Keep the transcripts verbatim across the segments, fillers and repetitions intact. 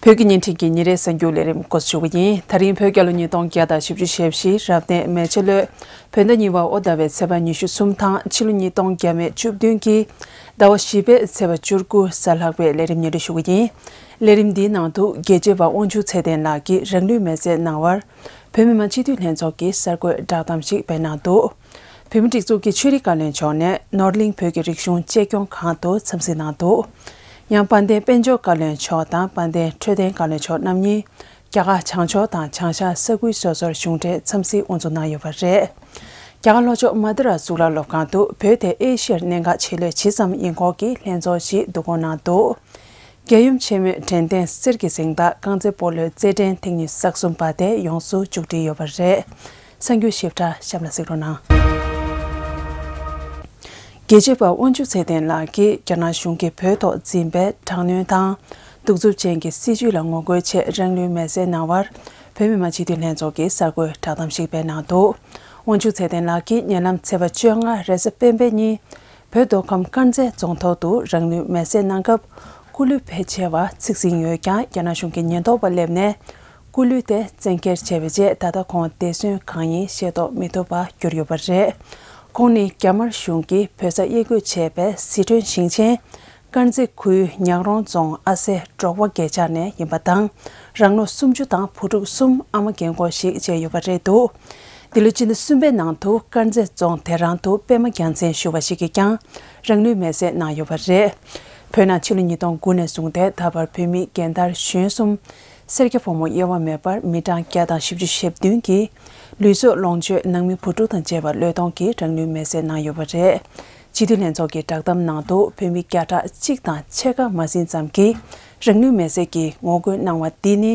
བོད་ཀྱི་བརྙན་འཕྲིན་གྱི་ཉིན་རེའི་གསར་འགྱུར་ལས་རིམ་འགོ་འཛུགས་ཞུ་བ་ཡིན། ད་རིང་བོད་རྒྱལ་ལོ་ཉིས་སྟོང་བརྒྱ་དང་བཞི་བཅུ་ཞེ་བཞི་རབ་གནས་མེ་བྱ་ལོའི་བོད་ཟླ་གཉིས་པ་དབོ་ཟླ་བའི་ཚེས་པ་ཉི་ཤུ་གསུམ་དང་ཕྱི་ལོ་ཉིས་སྟོང་བརྒྱ་མེད་བཅུ་བདུན་གྱི་ཟླ་བ་བཞི་པའི་ཚེས་པ་བཅུ་དགུ་གཟའ་ལྷག་པའི་ལས་རིམ་སྙན་སྒྲོན་ཞུ་བ་ཡིན། ལས་རིམ་འདིའི་ནང་དུ་རྒྱལ་གཅེས་པ་དབང་ཕྱུག་ཚེ་བརྟན་ལགས་ཀྱིས་རང་ལུས་མེར་སྲེག་གནང་བར་བོད་མི་མང་སྤྱི་འཐུས་ལྷན་ཚོགས་ཀྱི་གསར་འགོད་བསྒྲགས་གཏམ་ཞིག་སྤེལ་གནང་འདུག་བོད་མིའི་སྒྲིག་འཛུགས་ཀྱི་ཆོས་རིག་བཀའ་བློན་མཆོག་ནས་ནོར་གླིང་བོད་ཀྱི་རིག་གཞུང་གཅེས་སྐྱོང་ཁང་དུ་འཚམས་གཟིགས་གནང་འདུག་ཡང་དཔལ་ལྡན་དཔལ་འབྱོར་བཀའ་བློན་མཆོག་དང་དཔལ་ལྡན་འཕྲོད་བསྟེན་བཀའ་བློན་མཆོག་རྣམ་གཉིས་རྒྱ་གར་བྱང་ཕྱོགས་དང་བྱང་ཤར་ས་ཁུལ་སོ་སོར་གཞུང་འབྲེལ་འཚམས་གཟིགས་དབུ་འཛུགས་གནང་ཡོད་པ་རེད། རྒྱ་གར་ལྷོ་ཕྱོགས་མ་དུ་ར་གཙུག་ལག་སློབ་ཁང་དུ་བོད་དེ་ཨེ་ཤི་ཡར་གནད་འགག་ཆེ་ལོས་ཇི་ཙམ་ཡིན་སྐོར་གྱི་ལྷན་ཚོགས་ཤིག་བསྡུ་སྐོང་གནང་འདུག་རྒྱལ་ཡུམ་ཆེན་མོའི་དྲན་རྟེན་གསེར་གྱི་གཟེངས་རྟགས་རྐང་རྩེད་སྤོ་ལོའི་རྩེད་འགྲན་ཐེངས་ཉི་ཤུ་རྩ་གསུམ་པ་དེ་ཡོངས་སུ་མཇུག་སྒྲིལ་ཡོད་པ་རེད། གསར་འགྱུར་ཞིབ་ཕྲ་གཤམ་ལ་གཟིགས་རོགས་གནང་། རྒྱལ་གཅེས་པ་དབང་ཕྱུག་ཚེ་བརྟན་ལགས་ཀྱིས་རྒྱ་ནག་གཞུང་གིས་བོད་ཐོག་འཛིན་པའི་དྲག་གནོན་དང་གདུག་རྩུབ་ཅན་གྱི་སྲིད་བྱུས་ལ་ངོ་རྒོལ་ཆེད་རང་ལུས་མེར་སྲེག་གནང་བར་བོད་མི་མང་སྤྱི་འཐུས་ལྷན་ཚོགས་ཀྱིས་གསར་འགོད་བསྒྲགས་གཏམ་ཞིག་སྤེལ་གནང་འདུག་དབང་ཕྱུག་ཚེ་བརྟན་ལགས་ཀྱིས་ཉེ་ལམ་ཚེས་པ་བཅོ་ལྔ་རེས་གཟའ་སྤེན་པའི་ཉིན་བོད་མདོ་ཁམས་དཀར་མཛེས་རྫོང་ཐོག་ཏུ་རང་ལུས་མེར་སྲེག་གནང་སྐབས་སྐུ་ལུས་ཕལ་ཆེ་བ་ཚིག་ཟིན་ཡོད་ཀྱང་རྒྱ་ནག་གཞུང་གི་ཉེན་རྟོག་པ་སླེབས་ནས་སྐུ་ལུས་དེ་བཙན་འཁྱེར་བྱས་པའི་རྗེས་ད་ལྟ་ཁོང་བདེ་སྲུང་གང་ཡིན་ཤེས་རྟོགས་མི་ཐུབ་པ་གྱུར་ཡོད་པ་རེད། ཁོང་ནི་རྒྱ་དམར་གཞུང་གིས་བོད་ས་དབྱེ་བགོས་བྱས་པའི་ཟི་ཁྲོན་ཞིང་ཆེན་དཀར་མཛེས་ཁུལ་ཉག་རོང་རྫོང་ཨ་སེ་འབྲོག་པ་སྒེར་ཆགས་ནས་ཡིན་པ་དང་། རང་ལོ་སུམ་ཅུ་དང་བུ་ཕྲུག་གསུམ་ཨ་མ་རྒན་འཁོགས་ཤིག་བཅས་ཡོད་པ་རེད་འདུག་འདི་ལོའི་སྤྱི་ཟླ་གསུམ་པའི་ནང་དུ་དཀར་མཛེས་རྫོང་དེ་རང་དུ་པད་མ་རྒྱལ་མཚན་ཞུ་བ་ཞིག་གིས་ཀྱང་རང་ལུས་མེར་སྲེག་གནང་ཡོད་པ་རེད། བོད་ནང་ཕྱི་ལོ་ཉིས་སྟོང་དགུ་ནས་བཟུང་སྟེ་ད་བར་བོད་མི་རྒན་དར་གཞོན་གསུམ། སེར་སྐྱ་ཕོ་མོ་དབྱེ་བ་མེད་པར་མི་གྲངས་བརྒྱ་དང་བཞི་བཅུ་ཞེ་བདུན་གྱིས་ལུས་སྲོག་ལོངས་སྤྱོད་ནང་མི་བུ་ཕྲུག་དང་བཅས་པ་བློས་གཏོང་གིས་རང་ལུས་མེར་སྲེག་གནང་ཡོད་པ་རེད། སྤྱི་འཐུས་ལྷན་ཚོགས་ཀྱི་བསྒྲགས་གཏམ་ནང་དུ་བོད་མི་བརྒྱ་ཕྲག་གཅིག་དང་ཕྱེད་ཀ་མ་ཟིན་ཙམ་གྱིས་རང་ལུས་མེར་སྲེག་གི་ངོ་རྒོལ་གནང་བ་འདི་ནི་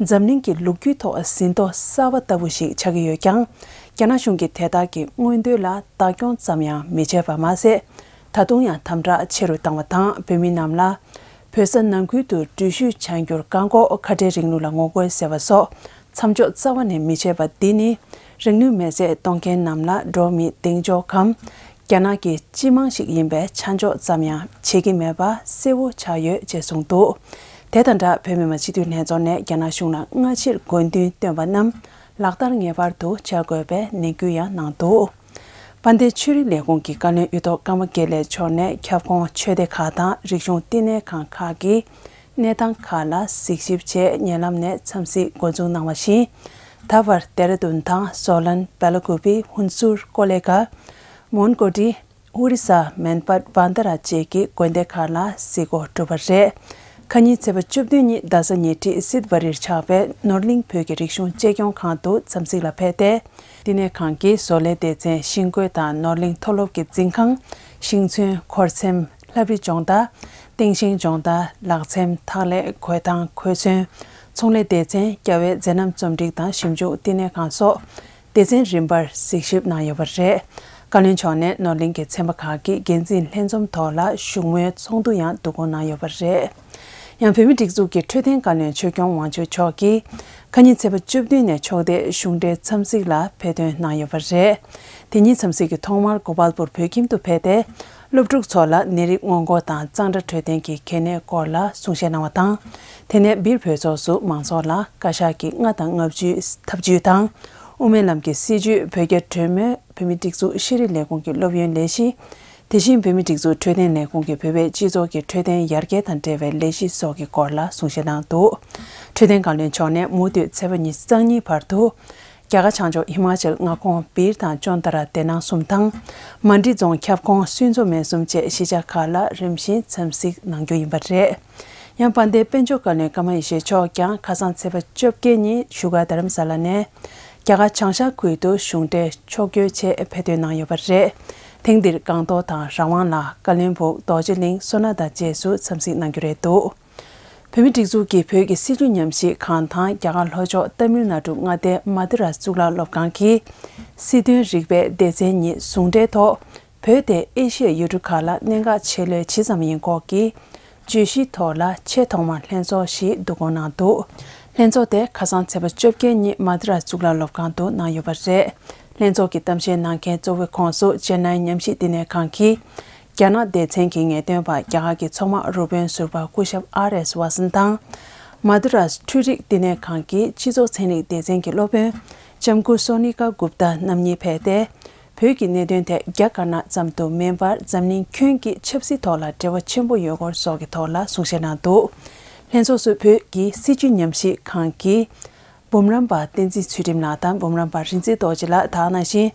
འཛམ་གླིང་གི་ལོ་རྒྱུས་ཐོག་ཟིན་ཐོ་གསར་པ་ལྟ་བུ་ཞིག་ཆགས་ཀྱི་ཡོད་ཀྱང་། རྒྱ་ནག་གཞུང་གིས་དེ་དག་གི་མངོན་འདོད་ལ་བདག་སྐྱོང་ཙམ་ཡང་མི་བྱེད་པ་མ་ཟད། ད་དུང་ཡང་དམ་དྲག་ཆེ་རུ་བཏང་བ་དང་བོད་མི་རྣམས་ལ། བོད་ས་ནང་ཁུལ་དུ་འགྲུལ་བཞུད་བྱ་རྒྱུར་བཀག་འགོག་ཁ་བྲལ་རིང་ལུགས་ལ་ངོ་རྒོལ་ཟེར་བ་སོགས་མཚམས་འཇོག་རྩ་བ་ནས་མི་བྱེད་པ་འདི་ནི་རང་ལུས་མེར་སྲེག་གཏོང་མཁན་རྣམས་ལ་འགྲོ་མི་གདེང་འཇོག་གམ། རྒྱ་ནག་གི་སྤྱི་དམངས་ཤིག་ཡིན་པའི་ཆ་འཇོག་ཙམ་ཡང་བྱེད་ཀྱི་མེད་པ་གསལ་བོ་ཆགས་ཡོད་ཅེས་གསུངས་འདུག་དེ་དང་སྦྲགས་བོད་མི་མང་སྤྱི་འཐུས་ལྷན་ཚོགས་ནས་རྒྱ་ནག་གཞུང་ལ་སྔ་ཕྱིར་དགོས་འདུན་བཏོན་པ་རྣམས་ལག་བསྟར་ངེས་པར་དུ་བྱ་དགོས་པའི་ནན་སྐུལ་ཡང་གནང་འདུག་དཔལ་ལྡན་ཆོས་རིག་ལས་ཁུངས་ཀྱི་བཀའ་བློན་གཡུ་ཐོག་ཀརྨ་དགེ་ལེགས་མཆོག་ནས་ཁྱབ་ཁོངས་ཆོས་སྡེ་ཁག་དང་རིག་གཞུང་བསྟི་གནས་ཁང་ཁག་གི་གནས་སྟངས་ཁག་ལ་གཟིགས་ཞིབ་ཆེད་ཉེ་ལམ་ནས་འཚམས་གཟིགས་འགོ་འཛུགས་གནང་བ་བཞིན། ད་བར་ལྡེ་ར་ལྡུན་དང་ཟོ་ལན། སྦེ་ལ་ཀུ་པི། ཧུན་སུར། ཀོ་ལེ་གྷལ། མོན་གོ་ཏི། ཨོ་རི་ས། མན་པད། བན་ད་ར་བཅས་ཀྱི་དགོན་སྡེ་ཁག་ལ་གཟིགས་སྐོར་གྲུབ་པ་རེད། ཁ་ཉིན་ཚེས་པ་བཅུ་བདུན་ཉིན་རྡ་ས་ཉེ་འཁྲིས་སིད་བ་རིར་ཆགས་པའི་ནོར་གླིང་བོད་ཀྱི་རིག་གཞུང་གཅེས་སྐྱོང་ཁང་དུ་འཚམས་གཟིགས་ལ་ཕེབས་ཏེ། བསྟི་གནས་ཁང་གིས་བཟོ་ལས་སྡེ་ཚན་ཤིང་བརྐོས་དང་ནོར་གླིང་མཐོ་སློབ་ཀྱི་འཛིན་ཁང་། ཤིང་ཚོན། འཁོར་ཚེམས། ལྷ་བྲིས་སྦྱོང་བརྡར། སྟེང་ཤིང་སྦྱོང་བརྡར། ལག་ཚེམས། ཐག་ལས། གོས་ཐང་། གོས་ཚོན། ཚོང་ལས་སྡེ་ཚན། རྒྱ་བལ་མཛད་རྣམ་རྩོམ་སྒྲིག་དང་ཞིབ་འཇུག་བསྟི་གནས་ཁང་སོགས་སྡེ་ཚན་རིམ་པར་གཟིགས་ཞིབ་གནང་ཡོད་པ་རེད། བཀའ་བློན་མཆོག་ནས་ནོར་གླིང་གི་ཚན་པ་ཁག་གི་འགན་འཛིན་ལྷན་འཛོམས་ཐོག་ལ་བཞུགས་མོལ་ཚོགས་འདུ་ཡང་བསྡུ་སྐོང་གནང་ཡོད་པ་རེད། ཡང་བོད་མིའི་སྒྲིག་འཛུགས་ཀྱི་འཕྲོད་བསྟེན་བཀའ་བློན་ཆོས་སྐྱོང་དབང་ཕྱུག་མཆོག་གིས་ཁ་ཉིན་ཚེས་པ་བཅུ་བདུན་ནས་ཕྱོགས་མཐའི་གཞུང་འབྲེལ་འཚམས་གཟིགས་ལ་ཕེབས་ཐོན་གནང་ཡོད་པ་རེད། དེ་ཉིན་འཚམས་གཟིགས་ཀྱི་ཐོག་མར་གོ་པལ་པུར་བོད་ཁྱིམ་དུ་ཕེབས་ཏེ། སློབ་ཕྲུག་ཚོ་ལ་ནད་རིགས་སྔོན་འགོག་དང་གཙང་སྦྲ་འཕྲོད་བསྟེན་གྱི་གལ་གནད་སྐོར་ལ་གསུང་བཤད་གནང་བ་དང་། དེ་ནས་སྦིར་བོད་ཚོགས་སུ་མང་ཚོགས་ལ་བཀའ་ཤག་གི་ལྔ་དང་ལྔ་བཅུའི་ཐབས་ཇུས་དང་། དབུ་མའི་ལམ་གྱི་སྲིད་བྱུས་བོད་རྒྱ་གྲོས་མོལ། བོད་མིའི་སྒྲིག་འཛུགས་ཤེས་རིག་ལས་ཁུངས་ཀྱི་སློབ་ཡོན་ལས་གཞི། དེ་བཞིན་བོད་མིའི་སྒྲིག་འཛུགས་འཕྲོད་བསྟེན་ལས་ཁུངས་ཀྱི་བོད་པའི་སྤྱི་ཚོགས་ཀྱི་འཕྲོད་བསྟེན་ཡར་རྒྱས་དང་འབྲེལ་བའི་ལས་གཞི་སོགས་ཀྱི་སྐོར་ལ་གསུང་བཤད་གནང་འདུག་འཕྲོད་བསྟེན་བཀའ་བློན་མཆོག་ནས་མུ་མཐུད་ཚེས་པ་ཉི་ཤུ་རྩ་གཉིས་བར་དུ། རྒྱ་གར་བྱང་ཕྱོགས་ཧི་མ་ཅལ་མངའ་ཁོངས་སྦིར་དང་ཅོན་ཏ་ར་སྡེ་ནང་གསུམ་དང་། མན་ཌི་རྫོང་ཁྱབ་ཁོངས་སུན་ཙོ་མན་གསུམ་བཅས་གཞིས་ཆགས་ཁག་ལ་རིམ་བཞིན་འཚམས་གཟིགས་གནང་རྒྱུ་ཡིན་པ་རེད། ཡང་དཔལ་ལྡན་དཔལ་འབྱོར་བཀའ་བློན་ཀརྨ་ཡེ་ཤེས་མཆོག་ཀྱང་ཁ་སང་ཚེས་པ་བཅོ་བརྒྱད་ཉིན་བཞུགས་སྒར་རྡ་རམ་ས་ལ་ནས་རྒྱ་གར་བྱང་ཤར་ཁུལ་དུ་གཞུང་འབྲེལ་ཕྱོགས་བསྐྱོད་ཆེད་ཕེབས་ཐོན་གནང་ཡོད་པ་རེད། ཐེངས་འདིར་སྒང་ཏོག་དང་རང་དབང་ལ་བཀའ་བློན་སྦུག་རྡོ་རྗེ་གླིང་བསོད་ནམས་དང་བཅས་སུ་འཚམས་གཟིགས་གནང་རྒྱུ་རེད་འདུག་བོད་མིའི་སྒྲིག་འཛུགས་ཀྱིས་བོད་ཀྱི་སྲིད་བྱུས་ཉམས་ཞིབ་ཁང་དང་རྒྱ་གར་ལྷོ་ཕྱོགས་ཏ་མིལ་ནཱ་ཌུ་མངའ་སྡེའི་མ་དུ་ར་གཙུག་ལག་སློབ་ཁང་གི་སྲིད་དོན་རིག་པའི་སྡེ་ཚན་གཉིས་ཟུང་འབྲེལ་ཐོག་བོད་དེ་ཨེ་ཤི་ཡའི་ཡུལ་གྲུ་ཁག་ལ་གནད་འགག་ཆེ་ལོས་ཇི་ཙམ་ཡིན་སྐོར་གྱི་བརྗོད་གཞིའི་ཐོག་ལ་ཆེས་ཐོག་མར་ལྷན་ཚོགས་ཤིག་བསྡུ་སྐོང་གནང་འདུག་ལྷན་ཚོགས་དེ་ཁ་སང་ཚེས་པ་བཅོ་བརྒྱད་ཉིན་མ་དུ་ར་གཙུག་ལག་སློབ་ཁང་དུ་གནང་ཡོད་པ་རེད། ལྷན་ཚོགས་ཀྱི་གཏམ་བཤད་གནང་མཁན་གཙོ་བོའི་ཁོངས་སུ་ཅེན་ནའི་ཉམས་ཞིབ་བསྟི་གནས་ཁང་གི་རྒྱ་ནག་སྡེ་ཚན་གྱི་ངེས་སྟོན་པ་རྒྱ་གར་གྱི་མཚོ་དམག་རུ་དཔོན་ཟུར་པ་སྐུ་ཞབས་ཨར་ཨེས་ཝ་སན་དང་། མ་དུ་རཱས་འཕྲུལ་རིག་བསྟི་གནས་ཁང་གི་སྤྱི་ཚོགས་ཚན་རིག་སྡེ་ཚན་གྱི་སློབ་དཔོན་ལྕམ་སྐུ་སོ་ནི་ཀ་གུབ་ཏ་རྣམ་གཉིས་ཕེབས་ཏེ། བོད་ཀྱི་གནད་དོན་ཐད་རྒྱ་དཀར་ནག་ཙམ་དུ་མིན་པར་འཛམ་གླིང་ཁྱོན་གྱི་ཆབ་སྲིད་ཐོག་ལ་འབྲེལ་བ་ཆེན་པོ་ཡོད་སྐོར་སོགས་ཀྱི་ཐོག་ལ་གསུང་བཤད་གནང་འདུག། ལྷན་ཚོགས་སུ་བོད་ཀྱི་སྲིད་བྱུས་ཉམས་ཞིབ་ཁང་གི་འབུམ་རམས་པ་བསྟན་འཛིན་ཚུལ་ཁྲིམས་ལགས་དང་འབུམ་རམས་པ་རིག་འཛིན་རྡོ་རྗེ་ལགས། དེ་ནང་བཞིན་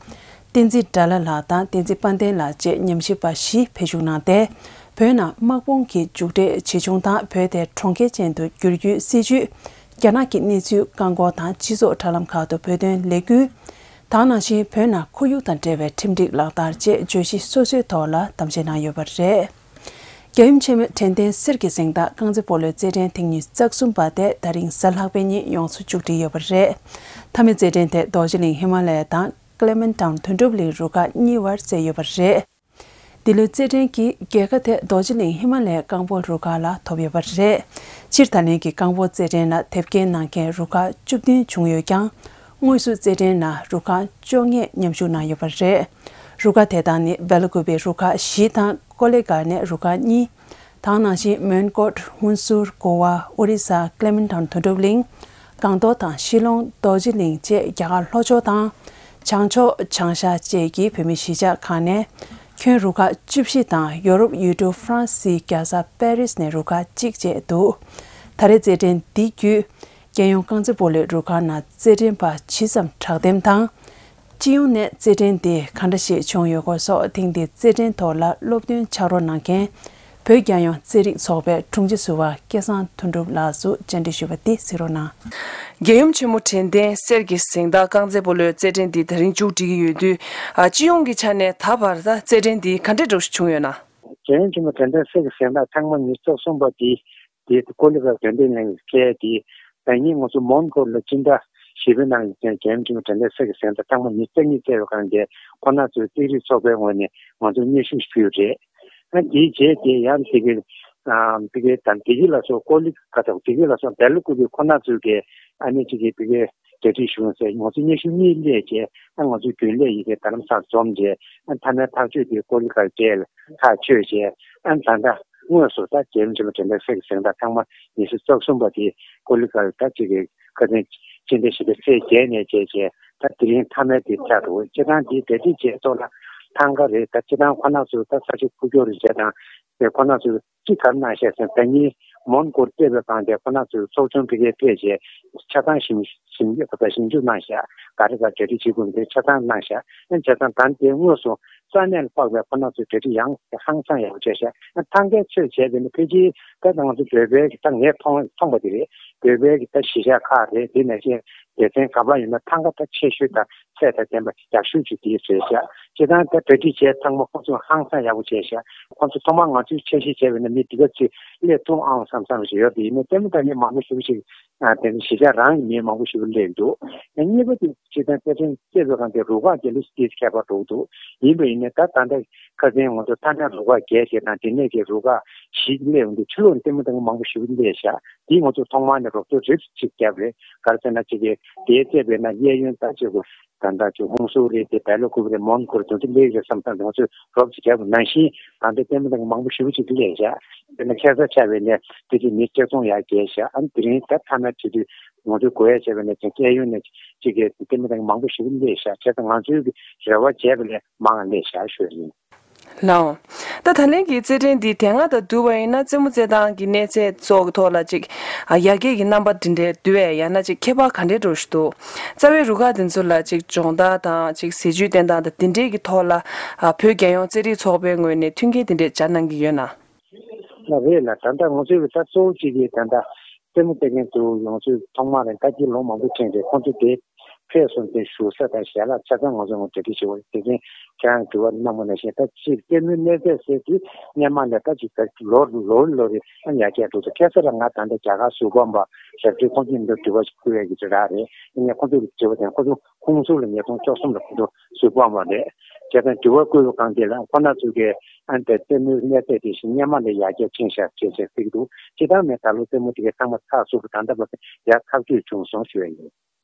བསྟན་འཛིན་དགྲ་ལྷ་ལགས་དང་བསྟན་འཛིན་དཔལ་ལྡན་ལགས་བཅས་ཉམས་ཞིབ་པ་བཞི་ཕེབས་ཞུགས་གནང་སྟེ། བོད་ནང་དམག་དཔུང་གི་མཇུག་འབྲས་ཇི་བྱུང་དང་བོད་དེ་གྲོང་ཁྱེར་ཅན་དུ་བསྒྱུར་རྒྱུའི་སྲིད་བྱུས། རྒྱ་ནག་གི་གནས་ཚུལ་བཀག་འགོག་དང་སྤྱི་ཚོགས་དྲ་ལམ་ཁག་ཏུ་བོད་དོན་ལས་འགུལ། དེ་ནང་བཞིན་བོད་ནང་ཁོར་ཡུག་དང་འབྲེལ་བའི་ཁྲིམས་སྒྲིག་ལག་བསྟར་བཅས་བརྗོད་གཞི་སོ་སོའི་ཐོག་ལ་གཏམ་བཤད་གནང་ཡོད་པ་རེད། རྒྱལ་ཡུམ་ཆེན་མོའི་དྲན་རྟེན་གསེར་གྱི་གཟེངས་རྟགས་རྐང་རྩེད་སྤོ་ལོའི་རྩེད་འགྲན་ཐེངས་ཉི་ཤུ་རྩ་གསུམ་པ་དེ་ད་རིང་གཟའ་ལྷག་པའི་ཉིན་ཡོངས་སུ་མཇུག་སྒྲིལ་ཡོད་པ་རེད། མཐའ་མའི་རྩེད་འགྲན་དེ་རྡོ་རྗེ་གླིང་ཧི་མ་ལ་ཡ་དང་ཀླེ་མན་ཊའུན་དོན་གྲུབ་གླིང་རུ་ཁག་གཉིས་བར་རྩེས་ཡོད་པ་རེད། འདི་ལོའི་རྩེད་འགྲན་གྱི་རྒྱལ་ཁ་དེ་རྡོ་རྗེ་གླིང་ཧི་མ་ལ་ཡའི་རྐང་སྤོལ་རུ་ཁག་ལ་ཐོབ་ཡོད་པ་རེད། སྤྱིར་ད་ལན་གྱི་རྐང་སྤོལ་རྩེད་འགྲན་ལ་དེབ་སྐྱེལ་གནང་མཁན་རུ་ཁག་བཅུ་བདུན་བྱུང་ཡོད་ཀྱང་། དངོས་སུ་རྩེད་འགྲན་ནང་རུ་ཁག་བཅོ་ལྔས་མཉམ་ཞུགས་གནང་ཡོད་པ་རེད། རུ་ཁག་དེ་དག་ནི་སྦེ་ལ་ཀུ་པེ་རུ་ཁག་བཞི་དང་ཀོ་ལེ་གྷལ་ནས་རུ་ཁག་གཉིས། དེ་ནང་བཞིན་མོན་གྷོ། ཧུན་སུར། གོ་བ། ཨོ་རི་ས། ཀླེ་མན་ཊའུན་དོན་གྲུབ་གླིང་། སྒང་ཏོག་དང་ཤི་ལོང་། རྡོ་རྗེ་གླིང་བཅས་རྒྱ་གར་ལྷོ་ཕྱོགས་དང་། བྱང་ཕྱོགས། བྱང་ཤར་བཅས་ཀྱི་བོད་མིའི་གཞིས་ཆགས་ཁག་ནས་ཁྱོན་རུ་ཁག་བཅུ་བཞི་དང་ཡོ་རོབ་ཡུལ་གྲུ་ཧྥ་རན་སིའི་རྒྱལ་ས་པེ་རིས་ནས་རུ་ཁག་གཅིག་བཅས་འདུག། ད་རེས་རྩེད་འགྲན་འདི་བརྒྱུད། རྒྱལ་ཡོངས་རྐང་རྩེད་སྤོ་ལོའི་རུ་ཁག་ནང་རྩེད་འགྲན་པ་ཇི་ཙམ་དྲག་ལྡན་དང་། སྤྱི་ཡོངས་ནས་རྩེད་འགྲན་འདི་ག་འདྲ་ཞིག་བྱུང་ཡོད་སྐོར་སོགས་ཐེངས་འདིའི་རྩེད་འགྲན་ཐོག་ལ་སློབ་སྟོན་ཕྱག་རོགས་གནང་མཁན། བོད་རྒྱལ་ཡོངས་རྩེད་རིགས་ཚོགས་པའི་དྲུང་ཆེ་ཟུར་པ་སྐལ་བཟང་དོན་གྲུབ་ལགས་སུ་བཅར་འདྲི་ཞུས་པ་འདི་གཟིགས་རོགས་གནང་། རྒྱལ་ཡུམ་ཆེན་མོ་དྲན་རྟེན་གསེར་གྱི་གཟེངས་རྟགས་རྐང་རྩེད་སྤོ་ལོའི་རྩེད་འགྲན་འདི་ད་རིང་མཇུག་སྒྲིལ་གྱི་ཡོད་དུས། ཨ། སྤྱི་ཡོངས་ཀྱི་ཆ་ནས་ད་བར་ད་རྩེད་འགྲན་འདི་ག་འདྲའི་འདྲ་བོ་ཞིག་བྱུང་ཡོད་ན། རྒྱལ་ཡུམ་ཆེན་མོ་དྲན་རྟེན་གསེར་གྱི་གཟེངས་རྟགས་ཐེངས་མ་ཉི་ཤུ་རྩ་གསུམ་པ་འདི། དེ་ཀོ་ལི་གྷལ་དོན་ལྡན་གླིང་གི་ཁལ་དེ། ཟླ་ཉིན་ང་ཚོ་མོན་གྷོ་ལ་སྤྱི་ཟླ་བཞི་པའི་ནང་ལ་རྒྱལ་ཡུམ་ཆེན་མོ་དྲན་རྟེན་གསེར་གྱི་གཟེངས་རྟགས་ཐེངས་མ་ཉི་ཤུ་རྩ་གཉིས་བསྩལ་བའི་སྒང་དེ། ཁོང་རྣམ་ཚོའི་རྩེད་རིགས་ཚོགས་པའི་ངོས་ནས་ང་ཚོ་སྙན་ཞུ་ཞུས་རེད། ཨ། དེའི་རྗེས་དེ་ཡང་དེ་གའི། ཨ། དེ་གའི་དང་དེ་གའི་ལ་སོགས་ཀོ་ལི་གྷལ་དང་དེ་གའི་ལ་སོགས་སྦེ་ལ་ཀུ་པེ་ཁོང་རྣམ་ཚོའི་གི། ཨ་ནི་ཅིག་གི་དེ་གའི་གྲ་སྒྲིག་ཞུ་ཟེར་ང་ཚོ་སྙན་ཞུ་གཉིས་སླེབས་རྗེས། ཨ། ང་ཚོའི་རྒྱུན་ལས་ཡི་གེ་རྡ་རམ་ས་ལ་འཛོམས་རྗེས། ཨ། མཐའ་མའི་ཐག་གཅོད་དེ་ཀོ་ལི་གྷལ་བཅས་ལ་ཐག་ཆོད་རྗེས། ཨ། ད་ལྟ་དངོས་སུ་ད་རྒྱལ་ཡུམ་ཆེན་མོ་དྲན་རྟེན་གསེར་གྱི་གཟེངས་རྟགས་ཐེངས་མ་ཉི་ཤུ་རྩ་གསུམ་པ་དེ་ཀོ་ལི་གྷལ་ད་ཅིག་གི་ཁ་སང་སྤྱི་ཟླ་བཞི་པའི་ཚེས་བརྒྱད་ནས་བྱས་རྗེས། ད་དེ་རིང་མཐའ་མའི་དེ་ཆགས་འདུག། སྤྱིར་བཏང་དེ་གྲ་སྒྲིག་བྱས་ཐོག་ལ་ཐང་ག་རེད། ད་སྤྱིར་བཏང་ཁོ་རྣམ་ཚོ་ད་ས་ཆ་འཕོ་འགྱུར་རེད་བྱས་དང་། དེ་ཁོ་རྣམ་ཚོས་ཅི་ག་རེ་གནང་ཤག་ཟེར་ན། ད་ནི་མོན་གྷོར་སླེབས་པའི་སྒང་དེ་ཁོ་རྣམ་ཚོས་ཚོགས་ཆུང་ཕ་གིར་ཕེབས་རྗེས་ཆ་ཚང་ཞིབ་ཞིབ་ཞིབ་འཇུག་ག་ད་ཞིབ་འཇུག་གནང་ཤག། ག་རེ་ག་གྲ་སྒྲིག་བྱེད་དགོས་མི་དེ་ཆ་ཚང་གནང་ཤག། ཨ། ཆ་ཚང་ད་དེ་དངོས་སུ་ས་གནས་ལ་དཔག་པའི་ཁོ་རྣམ་ཚོས་གྲ་སྒྲིག་ཡང་ཧང་སང་ཡག་པོ་བྱས་ཤག། ཨ། ཐང་གའི་ཚོད་བྱས་པས་ན་ཕལ་ཆེར་ད་ང་ཚོ་བོད་པའི་གི་ད་ངས་མཐོང་མཐོང་པ་དེ་རེད། བོད་པའི་གི་ད་གཞིས་ཆགས་ཁག་རེད། དེ་ནང་བཞིན་སྡེ་ཚན་ག་པར་ཡིན་ན་ཐང་ག་ད་ཆེ་ཤོས་དང་ཚད་དང་ལྡན་པ་ཡག་ཤོས་ཅིག་དེ་བཟོས་ཤག། སྤྱིར་བཏང་ད་གྲ་སྒྲིག་བྱས་ཚང་མ་ཁོང་ཚོ་ཧང་སང་ཡག་པོ་བྱས་ཤག། ཁོང་ཚོ་ཐོག་མར་ང་ཚོས་འཆར་གཞི་བྱས་པ་ཡིན་ན་མི་འདི་ག་ཚོད་སླེབས་ཐུབ་ཨང་བསམ་བསམ་ཞིག་ཡོད་དེ། ཡིན་ནའི་ལྟད་མོ་ལྟ་མཁན་མང་པོ་ཞེ་པོ་ཅིག། ཨ། དེ་ནི་གཞིས་ཆགས་རང་གི་མི་མང་པོ་ཞེ་པོ་སླེབས་འདུག། གཉིས་པ་དེ་སྤྱིར་བཏང་རྩེད་འགྲན་རྩེད་པའི་སྒང་དེ་རུ་ཁག་བརྒྱད་ལོ་སྟེ་ཁྱད་པར་འགྲོ་གི་འདུག། ཡིན་པ་ཡིན་ནའི་ད་ད་ལྟ་ཁ་སང་ང་ཚོ་མཐའ་མའི་རུ་ཁག་བརྒྱད་བྱས་དང་དེ་ནས་ཀྱི་རུ་ཁག་བཞི་སླེབས་འདུག། ཕྱི་ལོགས་ལྟད་མོ་ལྟ་མཁན་མང་པོ་ཞེ་པོ་སླེབས་ཤག། དེ་ང་ཚོ་ཐོག་མར་ནས་རོགས་སྐྱོར་རིབ་ཅིག་བརྒྱབ་རེད། ག་རེ་ཟེར་ན་ཅིག་གི་དེའི་རྩེད་པའི་ནང་གཡས་གཡོན་ད་ཅིག་གུ་ད་ལྟ་ཅིག་ཧུན་སུར་རེད། དེ་སྦེ་ལ་ཀུ་པེ་རེད། མོན་གྷོ་རེད། དེ་ཚོ་སླེབས་རེད་བསམ་བསམ་ང་ཚོས་རོབ་ཅིག་བརྒྱབ། ནང་བཞིན་ད་ལྟ་ལྟད་མོ་ལྟ་མཁན་མང་པོ་ཞེ་པོ་ཅིག་སླེབས་ཤག། དེ་ནས་ཁ་སང་ཆགས་པའི་ནས་དེ་ཅིག་མི་ཆ་ཚང་ཡར་བརྒལ་ཤག། ཨ་ནི་དེ་རིང་ད་མཐའ་མ་བྱེད་དུས་ང་ཚོས་གོ་ཡ་བྱས་པ་ནས་ཅིག་གཡས་གཡོན་ནས་ཅིག་གི་ལྟད་མོ་ལྟ་མཁན་མང་པོ་ཞེ་པོ་སླེབས་ཤག། བྱས་ཙང་ང་ཚོའི་གི་རེ་བ་བྱས་པ་ལས་མང་བ་སླེབས་ཤག་ཞུ་ཡ་ཡིན། ལགས། ད་ད་ལན་གྱི་རྩེད་འགྲན་འདི་དེ་སྔ་དང་བསྡུར་བ་ཡིན་ན་རྩེད་མོ་རྩེད་སྟངས་ཀྱི་གནས་ཚད་སོགས་ཀྱི་ཐོག་ལ་ཅིག་ཡར་རྒྱས་ཀྱི་རྣམ་པ་འདི་འདྲའི་འདུག་གས། ཡང་ན་ཅིག་ཁྱད་པར་ག་འདྲའི་འདྲ་ཞིག་འདུག། རྩ་བའི་རུ་ཁག་འདི་ཚོ་ལ་ཅིག་སྦྱོང་བརྡར་དང་ཅིག་ཟས་བཅུད་བསྟེན་སྟངས་དང་འདི་འདྲའི་གི་ཐོག་ལ། ཨ། བོད་རྒྱལ་ཡོངས་རྩེད་རིགས་ཚོགས་པའི་ངོས་ནས་མཐུན་རྐྱེན་འདི་འདྲའི་སྦྱར་གནང་གི་ཡོད་ན། ལགས་རེད་ལགས། ད་ལྟ་ང་ཚོའི་གི་ད་གཙོ་བོ་གཅིག་གི་ད་ལྟ་རྩེད་མོ་རྩེད་མཁན་ཚོ་ང་ཚོས་ཐོག་མར་རེད། ད་ཀྱི་ལོ་མང་པོ་ཕྱིན་རེད། ཁོང་ཚོ་དེ་ཕེབས་སོང་སྟེ་བཞུགས་ས་དང་ཞལ་ལག་ཆ་ཚང་ང་ཚོ་ངོ་སྤྲོད་ཞུ་བ་རེད། དེ་བཞིན་ཁྱེད་རང་དྲི་བ་གནང་བ་ནང་བཞིན་ད་ཅིག་ལྟད་མོའི་གནས་ཚད་ཟེར་དུས་སྔོན་མ་ལས་ད་ཅིག་ད་ལོ་ལོ་རེ་ལོ་རེ་ཨ་ཡར་རྒྱས་འགྲོ་འདུག། ཁ་སང་ལ་ང་ད་ལྟ་རྒྱ་གར་གཟུགས་པོ་འབར་རབ་ཏུ་ཁོང་ཚོ་འདི་དྲི་བ་ཞིག་བསྐུར་ཡ་གི་རེ་རེ་རེད། ཡིན་ནའི་ཁོང་ཚོ་གི་དྲི་བ་དེ་ཁོང་ཚོ་ཁོང་ཚོ་ལ་ཉིས་སྟོང་བཅུ་གསུམ་ལ་ཁོང་ཚོ་གཟུགས་པོ་འབར་རེད། བྱས་ཙང་དྲི་བ་བསྐུར་བའི་སྒང་དེ་ལ་ཁོང་རྣམ་ཚོ་གིས་ཨ་ནི་ལྟད་མོའི་གནས་ཚད་དེ་བཞིན་སྔོན་མ་ལས་ཡར་རྒྱས་ཕྱིན་ཤག་ཅེས་བཤད་ཀྱི་འདུག། སྤྱིར་བཏང་ནས་ད་ལོ་ལྟད་མོ་དེ་གའི་ཚང་མ་ཚགས་ཚུད་པོ་ད་ལྟ་བར་ཡར་ཐག་གཅོད་བྱུང་སོང་ཞུ་ཡ་ཡིན།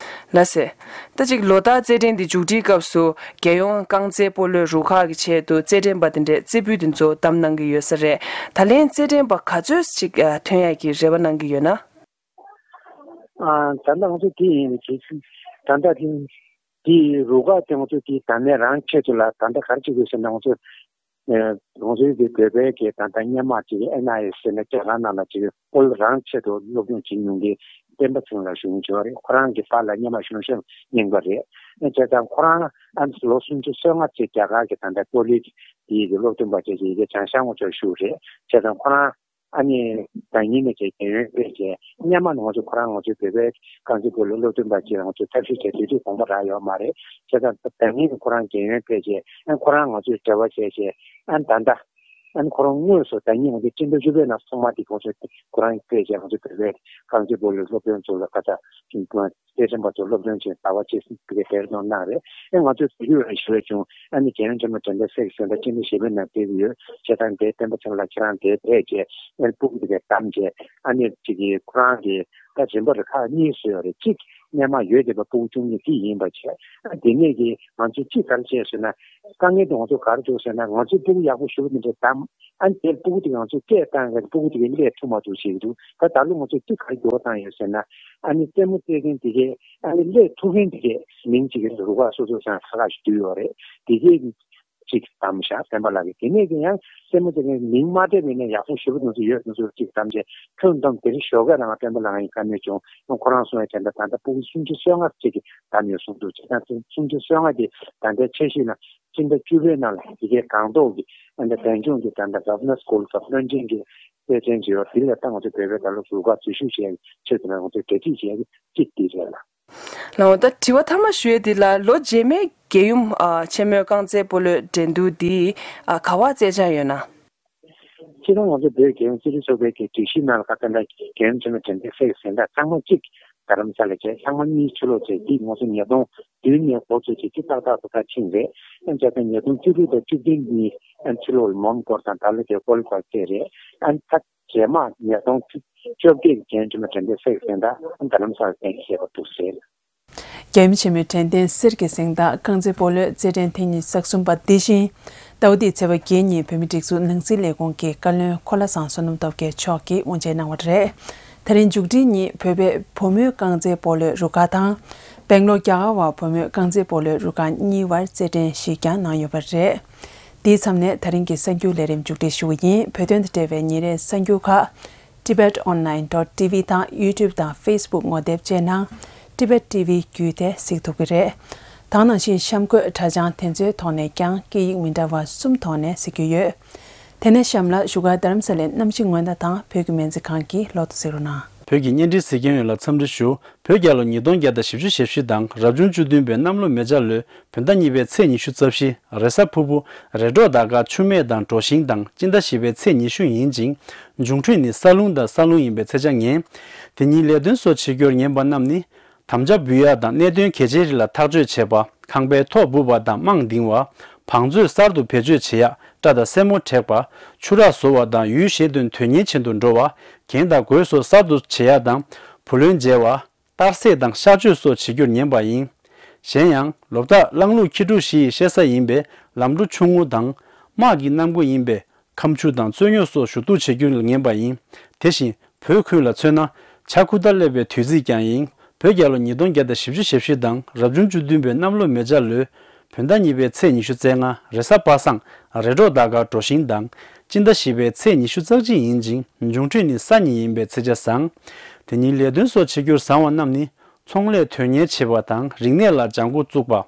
ལགས་སེ། ད་ཅིག་ལོ་ལྟར་རྩེད་འགྲན་འདི་མཇུག་སྒྲིལ་སྐབས་སུ་རྒྱལ་ཡོངས་རྐང་རྩེད་སྤོ་ལོའི་རུ་ཁག་གི་ཆེད་དུ་རྩེད་འགྲན་པ་དེ་འདྲས་རྩེ་ཕུད་དེ་ཚོ་བདམས་གནང་གི་ཡོད་ས་རེད། ད་ལན་རྩེད་འགྲན་པ་ག་ཚོད་ཅིག་ཐོན་ཡག་གི་རེ་བ་གནང་གི་ཡོད་ན། ཨ། ད་ལྟ་ང་ཚོ་དེ་ཡིན་གྱི། ད་ལྟ་དེ་དེའི་རུ་ཁག་དེ་ང་ཚོ་དེ་ད་ནས་རང་ཆེད་དུ་ལ་ད་ལྟ་ག་རེ་བྱེད་དགོས་ཟེར་ན། ང་ཚོ་ཨ་ང་ཚོའི་དེ་བོད་པའི་གི་ད་ལྟ་སྔོན་མ་ཅིག་ཨེན་ཨའི་ཨེས་ཟེར་ནས་རྒྱ་གར་ནང་ལ་ཅིག་ཨོ་རང་ཆེད་དུ་སློབ་སྦྱོང་བྱེད་མྱོང་མཁན་བསྟན་པ་ཚེ་རིང་ལགས་ཞུ་མྱོང་བྱུང་བ་རེད། ཁོ་རང་གི་པཱ་ལགས་སྔོན་མ་གཞུང་ཞབས་རྙིང་པ་རེད། ཨ་བྱས་ཙང་ཁོ་རང་ཨ་ནི་ལོ་སུམ་ཅུ་སོ་ལྔ་ཅིག་རྒྱ་གར་གྱི་ད་ལྟ་ཀོ་ལེ་ཇི་དེའི་གི་སློབ་སྟོན་པ་བྱས་བྱས་ཡི་གེ་སྦྱང་བཞག་ངོ་ཅོག་ཞུ་རེད། བྱས་ཙང་ཁོ་རང་ཨ་ནི་ཟླ་ཉིན་ནས་བྱས་རྒན་ཡོལ་ཕེབས་བྱས། སྔོན་མ་ནས་ང་ཚོ་ཁོ་རང་ང་ཚོའི་བོད་པའི་རྐང་རྩེད་སྤོ་ལོའི་སློབ་སྟོན་པ་ཅིག་ང་ཚོས་ཐབས་ཤེས་བྱས་དུས་ཚོད་གོང་མ་རག་ཡོད་མ་རེད། བྱས་ཙང་ཟླ་ཉིན་ནས་ཁོ་རང་རྒན་ཡོལ་ཕེབས་བྱས། ཨ་ཁོ་རང་ང་ཚོས་འབྲེལ་བ་བྱས་བྱས། ཨ་ད་ལྟ་ཨ་ཁོ་རང་དངོས་སུ་ཟླ་ཉིན་ང་ཚོའི་སྤྱི་ཟླ་བཅུ་པའི་ནང་ཚང་མ་དེ་ཁོ་ཚོས་ཁོ་རང་ཕེབས་བྱས་ང་ཚོའི་བོད་པའི་རྐང་རྩེད་སྤོ་ལོའི་སློབ་སྟོན་ཚོ་ལ་ཁ་ཚ། སློབ་སྟོན་པ་ཚོ་སློབ་སྟོན་བྱས་ཟླ་བ་གཅིག་དེ་གའི་དེར་གནང་གནང་རེད། ཨེ་ང་ཚོས་དེ་རྒྱུ་རེ་ཞུ་བའི་བྱུང་། ཨ་ནི་རྒན་ཡོལ་ཆེན་མོ་དྲན་པའི་གསེར་གྱི་གཟེངས་རྟགས་སྤྱི་ཟླ་བཞི་པའི་ནང་ཕེབས་ཀྱི་ཡོད། བྱས་ཙང་དེ་བསྟན་པ་ཚེ་རིང་ལགས་ཁྱེད་རང་དེ་ཕེབས་བྱས། ཨེ་སྤུ་གུ་དེ་གའི་བདམས་བྱས། ཨ་ནི་ཅིག་གིས་ཁོ་རང་གི་ད་རིམ་པ་རེ་ཁག་གཉིས་བཟོས་ཡོད་རེད། གཅིག་སྔོན་མ་ཡོད་བསྡད་པའི་སྤུ་གུ་བཅུ་གཉིས་དེ་ཡིན་པ་བྱས། ཨ་དེ་ནས་ཀྱི་ང་ཚོས་གཅིག་ག་རེ་བྱས་ཟེར་ན། དཀའ་ངལ་དེ་ང་ཚོ་ག་རེ་འདུག་ཟེར་ན། ང་ཚོའི་སྤུ་གུ་ཡག་པོ་ཞེ་པོ་དེ་འདྲ་བདམས། ཨ་ནི་དེར་སྤུ་གུ་དེ་ང་ཚོས་སྐད་བཏང་གི། སྤུ་གུ་དེ་གའི་སླེབས་ཐུབ་མ་ཐུབ་བྱེད་ཀྱི་འདུག་ད་ད་ལོ་ང་ཚོས་ཅི་ག་རེ་འགྱུར་བ་བཏང་ཡོད་ཟེར་ན། ཨ་ནི་རྩེད་མོ་རྩེ་མཁན་དེ་གའི་ཨ་ནི་སླེབས་ཐུབ་མཁན་དེ་གའི་མིང་ཅིག་གི་རུ་ཁག་སོ་སོ་སང་ཁ་ཁ་ཞིག་བསྡུས་ཡོད་རེད། དེ་གའི་ཅིག་བདམས་བཞག་སྤེན་པ་ལགས་ཀྱིས། དེ་ནས་ཀྱི་ཡང་རྩེད་མོ་རྩེ་མཁན་མིང་མ་བསྡད་པ་ཡིན་ན་ཡག་པོ་ཞེ་པོ་དེ་ཚོ་ཡོད། དེ་ཚོ་ཅིག་བདམས་བྱས། ཁྱོན་བསྡོམས་དེ་རིང་ཞོགས་ཀས་རང་སྤེན་པ་ལགས་ཡིན་བཀའ་མོལ་བྱུང་། ཁོ་རང་གསུངས་པའི་དྲན་པ་ད་ལྟ་སྤུ་གུ་སུམ་ཅུ་སོ་ལྔ་ཅིག་གིས་བདམས་ཡོད་གསུངས་འདུག་བྱས་ཙང་སུམ་ཅུ་སོ་ལྔ་དེ་ད་ལྟའི་འཆར་གཞི་ནང་སྤྱི་ཟླ་བཅུ་པའི་ནང་ལ་དེ་གའི་སྒང་ཏོག་གི་ཨ་ནི་བོད་ལྗོངས་ཀྱི་ད་ལྟ་Governor School of Learning གི་དཔེ་ཚན་ཅིག་ཡོད། དེ་ལ་ད་ང་ཚོ་བོད་པའི་ད་ལོ་རུ་ཁག་འཛུལ་ཞུགས་བྱས་ཆེད་དུ་ང་ཚོས་གྲ་སྒྲིག་བྱས་གཅིག་དེ་རེད་ལ། ལགས་འོ། ད་དྲི་བ་མཐའ་མ་ཞུ་ཡས་འདི་ལ། ལོ་རྗེས་མའི་རྒྱལ་ཡུམ་ཨ་ཆེན་མོའི་རྐང་རྩེད་སྤོ་ལོའི་འགྲན་བསྡུར་འདི་ཨ་ག་པར་རྩེ་འཆར་ཡོད་ན། སྤྱིར་བཏང་ང་ཚོ་བོད་རྒྱལ་ཡོངས་རྩེད་རིགས་ཚོགས་པའི་གི་སྒྲིག་གཞི་ནང་ལ་ཁ་ཚ་འདྲ་རྒྱལ་ཡུམ་ཆེན་མོའི་འགྲན་བསྡུར་སའི་གཟེངས་རྟགས་ཚང་མ་གཅིག་རྡ་རམ་ས་ལ་བྱས། ཚང་མ་གཉིས་ཕྱི་ལོགས་བྱས། འདི་ང་ཚོ་ཉིས་སྟོང་བདུན་ནས་འགོ་ཚུགས་བྱས་ཏེ་ཏག་ཏག་ཏག་ཏག་ཕྱིན་རེད། ཨ་ནི་བྱས་ཙང་ཉིས་སྟོང་བཅུ་དྲུག་དང་བཅུ་བདུན་གཉིས་ཨ་ནི་ཕྱི་ལོགས་ལ་མོན་གྷོ་དང་ད་ལོ་དེ་ཀོ་ལི་ཀ་ཝེ་ཌི་བྱས་རེད། ཨ་ནི་ད་རྗེས་མ་ཉིས་སྟོང་བཅོ་བརྒྱད་ཀྱི་རྒྱལ་ཡུམ་ཆེན་མོའི་འགྲན་བསྡུར་སའི་གཟེངས་རྟགས་རྡ་རམ་ས་ལ་གཏན་འཁེལ་བ་འདུག་ཟེར། རྒྱལ་ཡུམ་ཆེན་མོའི་དྲན་རྟེན་གསེར་གྱི་གཟེངས་རྟགས་རྐང་རྩེད་སྤོ་ལོའི་རྩེད་འགྲན་ཐེངས་ཉི་ཤུ་རྩ་གསུམ་པ་འདི་བཞིན་ཟླ་བ་འདིའི་ཚེས་པ་བརྒྱད་ཉིན་བོད་མིའི་སྒྲིག་འཛུགས་ནང་སྲིད་ལས་ཁུངས་ཀྱི་བཀའ་བློན་ཁོ་ལ་སང་བསོད་ནམས་སྟོབས་རྒྱལ་མཆོག་གིས་དབུ་འབྱེད་གནང་བ་རེད། ད་རིང་མཇུག་སྒྲིལ་ཉིན་བོད་པའི་བུ་མོའི་རྐང་རྩེད་སྤོ་ལོའི་རུ་ཁག་དང་། སྦེང་ལོར་རྒྱ་གར་བ་བུ་མོའི་རྐང་རྩེད་སྤོ་ལོའི་རུ་ཁག་གཉིས་བར་རྩེད་འགྲན་ཞིག་ཀྱང་གནང་ཡོད་པ་རེད། འདིའི་མཚམས་ནས་ད་རིང་གི་གསར་འགྱུར་ལས་རིམ་མཇུག་སྒྲིལ་ཞུ་བ་ཡིན། བོད་དོན་དང་འབྲེལ་བའི་ཉིན་རེའི་གསར་འགྱུར་ཁག Tibet Online dot T V དང་YouTube དང་Facebook ངོ་དེབ་བཅས་ནང་Tibet T V བརྒྱུད་དེ་གཟིགས་ཐུབ་ཀྱི་རེད། ད་ག་ནང་བཞིན་གཤམ་འཁོད་དྲ་བྱང་དེ་ཚོའི་ཐོག་ནས་ཀྱང་སྐད་ཡིག་མི་འདྲ་བ་གསུམ་ཐོག་ནས་གཟིགས་རྒྱུ་ཡོད། དེ་ནས་གཤམ་ལ་བཞུགས་སྒར་རྡ་རམ་ས་ལའི་གནམ་གཤིས་སྔོན་བརྡ་དང་བོད་ཀྱི་སྨན་རྩིས་ཁང་གི་ལོ་ཐོ་གཟིགས་རོགས་གནང་། བོད་ཀྱི་བརྙན་འཕྲིན་གཟིགས་མཁན་ཡོངས་ལ་འཚམས་འདྲི་ཞུ། བོད་རྒྱལ་ལོ་ཉིས་སྟོང་བརྒྱ་དང་བཞི་བཅུ་ཞེ་བཞི་དང་རབ་བྱུང་བཅུ་བདུན་པའི་གནམ་ལོ་མེ་བྱ་ལོའི་བོད་ཟླ་གཉིས་པའི་ཚེས་ཉི་ཤུ་རྩ་བཞི། རེས་གཟའ་ཕུར་བུ། རེས་འགྲོགས་ཟླ་སྐར་ཆུ་སྨད་དང་གྲོ་ཞིང་དང་། སྤྱི་ཟླ་བཞི་པའི་ཚེས་ཉི་ཤུ་ཡིན་ཅིང་། འབྱུང་འཕྲོད་ནི་ས་རླུང་དང་ས་རླུང་ཡིན་པའི་ཚེས་ཆ་ངེས། དེ་ཉིན་ལས་དོན་སོགས་བྱེད་རྒྱུར་ངེས་པ་རྣམས་ནི། དམ་བཅའ་འབུལ་ཡག་དང་གནད་དོན་གལ་ཆེའི་རིགས་ལ་ཐག་གཅོད་བྱེད་པ། ཁང་པའི་ཐོག་སྦུབ་པ་དང་རྨང་འདིང་བ། བང་མཛོད་གསར་དུ་བེད་སྤྱོད་བྱེད་ཡག་སྐྲ་དང་སེན་མོ་བྲེག་པ། ཆུ་རགས་བཟོ་བ་དང་ཡུལ་གཞན་དུ་དོན་གཉེར་བྱེད་དུ་འགྲོ་བ། རྒྱན་དང་གོས་སོགས་གསར་དུ་བྱེད་ཡག་དང་བུ་ལོན་འཇལ་བ། གཏར་སྲེག་དང་གཤག་བཅོས་སོགས་བྱེད་རྒྱུར་ངེས་པ་ཡིན། གཞན་ཡང་། ལོ་རྟགས་གླང་ལུག་ཁྱི་ཕྲུག་བཞི་ཡི་བཤད་ས་ཡིན་པས་ལམ་འགྲོ་ཆུང་ངུ་དང་། དམག་གི་གནམ་སྒོ་ཡིན་པས་ཁམ་ཆུ་དང་རྩོད་རྙོག་སོགས་ཞུ་གཏུག་བྱེད་རྒྱུར་ངེས་པ་ཡིན། དེ་བཞིན་བོད་ཁུལ་ལ་མཚོན་ན། བྱ་ཁུ་ཏ་སླེབས་པའི་དུས་ཚིགས་ཀྱང་ཡིན། བོད་རྒྱལ་ལོ་ཉིས་སྟོང་བརྒྱ་དང་བཞི་བཅུ་ཞེ་བཞི་དང་རབ་བྱུང་བཅུ་བདུན་པའི་གནམ་ལོ་མེ་བྱ་ལོའི་བོད་ཟླ་གཉིས་པའི་ཚེས་ཉི་ཤུ་རྩ་ལྔ། རེས་གཟའ་པ་སངས། རེས་འགྲོགས་ཟླ་སྐར་གྲོ་ཞིང་དང་། སྤྱི་ཟླ་བཞི་པའི་ཚེས་ཉི་ཤུ་རྩ་གཅིག་ཡིན་ཅིང་། འབྱུང་འཕྲོད་ནི་ས་ཉིན་ཡིན་པའི་ཚེས་ཆ་བཟང་། དེ་ཉིན་ལས་དོན་སོགས་བྱེད་རྒྱུར་བཟང་བ་རྣམས་ནི། ཚོང་ལས་དོན་གཉེར་བྱེད་པ་དང་རིག་གནས་ལ་ལྗང་ཁུ་བཙུགས་པ།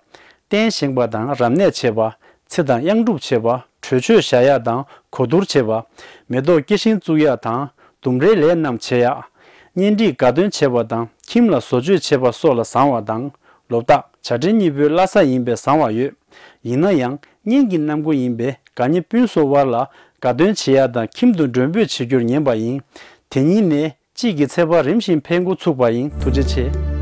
རྟེན་བཞེངས་པ་དང་རབ་གནས་བྱེད་པ། ཚེ་དང་གཡང་སྒྲུབ་བྱེད་པ། གྲོས་ཆོད་བཞག་ཡག་དང་གོ་བསྡུར་བྱེད་པ། མེ་ཏོག་སྐྱེ་ཤིང་བཙུགས་ཡག་དང་ལྡུམ་རའི་ལས་རྣམས་བྱེད་ཡག། གཉེན་སྒྲིག་དགའ་སྟོན་བྱེད་པ་དང་ཁྱིམ་ལ་བཟོ་བཅོས་བྱེད་པ་སོགས་ལ་བཟང་བ་དང་། ལོ་རྟགས་བྱ་སྤྲེལ་གཉིས་པོའི་བླ་གཟའ་ཡིན་པས་བཟང་བ་ཡོད། ཡིན་ན་ཡང་གཉེན་གྱི་གནམ་སྒོ་ཡིན་པས་དགའ་ཉེ་སྤུན་གསུམ་དབར་ལ་དགའ་སྟོན་བྱེད་ཡག་དང་ཁྱིམ་དུ་མགྲོན་འབོད་བྱེད་རྒྱུར་ངེས་པ་ཡིན། དེ་ཉིན་ནས་དཔྱིད་ཀྱི་ཚེས་པ་རིམ་བཞིན་འཕེལ་འགོ་ཚུགས་པ་ཡིན། ཐུགས་རྗེ་ཆེ།